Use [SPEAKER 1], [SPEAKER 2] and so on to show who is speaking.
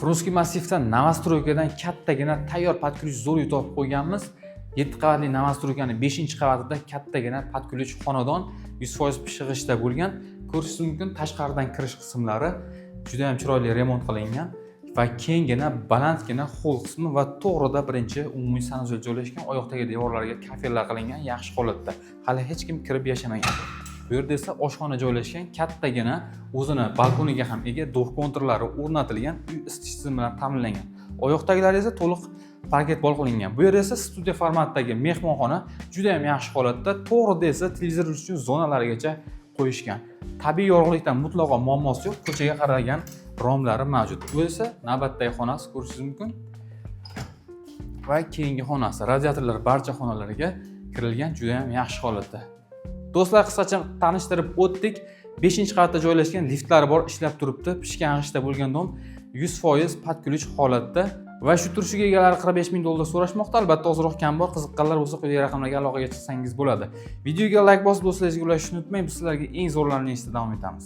[SPEAKER 1] Frunskiy massivdan, новостройка dan kattagina tayyor под ключ zo'r uy topib qo'yganmiz. 7 qavatli новостройка ni 5 qavatida kattagina под ключ xonadon, 100% pishiq g'ishtda bo'lgan. Ko'rishingiz mumkin, tashqaridan kirish qismlari juda ham chiroyli remont qilingan va kenggina, balandgina холл qismi va to'g'rida birinchi umumiy санузел joylashgan. Oyoqdagi devorlarga kafellar qilingan, yaxshi holatda, hali hech kim kirib yashamagan. Bu yerda esa oshxona joylashgan, kattagina o'zini balkoniga ham ega, двухконтур lari o'rnatilgan, uy isitish tizimi bilan ta'minlangan. Oyoqdagilari esa to'liq parket pol qilingan. Bu yerda esa studiya formatdagi mehmonxona, juda ham yaxshi holatda. To'g'rida esa televizor uchun zonalarigacha qo'yishgan. Tabiiy yorug'likdan mutlaqo muammosi yo'q, ko'chaga qaragan romlari mavjud. Bu esa navbatdagi xonasi, ko'rishingiz mumkin, va keyingi xonasi. Radiatorlar barcha xonalarga kirilgan, juda ham yaxshi holatda. Do'stlar, qisqacha tanishtirib o'tdik. Beshinchi qavatda joylashgan, liftlari bor, ishlab turibdi, pishgan g'ishtda bo'lgan дом, 100% под ключ holatda va shu turishiga egalari 45 ming dollar so'rashmoqda. Albatta, ozroq kam bor. Qiziqqanlar bo'lsa, quyidagi raqamlarga aloqaga chiqsangiz bo'ladi. Videoga layk bosib, do'stlaringizga ulashishni unutmang. Biz sizlarga eng zo'rlarini eshitib davom etamiz.